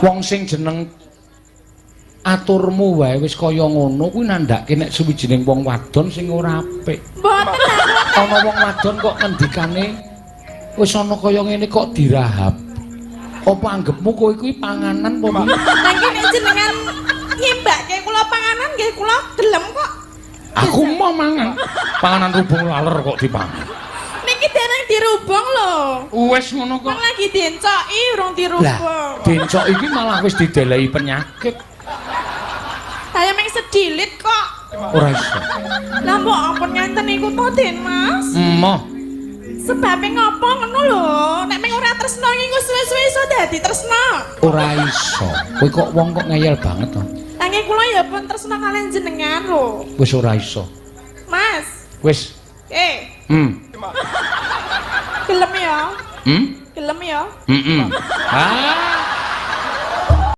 Wong sing jeneng aturmu wae wis kaya ngono kuwi nandhake nek suwijining wong wadon sing ora apik. Mboten lah. Ana wong wadon kok ngendikane wis ana kaya ngene kok dirahap. Apa anggepmu kowe kuwi panganan apa piye? Lah nggih, nek jenengan nyimbake kula panganan nggih kula gelem kok. Aku mau mangan. Panganan rubung laler kok dipangan. Niki dereng dirubung lho. Wis ngono kok. Wong lagi diencoki, urung Lah, dirubung. Dencok iki malah wis didelehi penyakit. Saya meng sedilit kok. Ora iso. Lah, mbok ampun ngenten niku to, Den Mas. Emoh. Sebabe ngopo ngono lho? Nek meng ora tresno iki engko suwe-suwe iso dadi tresno. Ora iso. Kowe kok wong kok ngeyel banget to. Lah nggih, kula ya pun tresno kalian jenengan lho. Wis ora iso. Mas, Wis. eh, gelem ya? Hmm? Gelem ya? Heeh. Ah.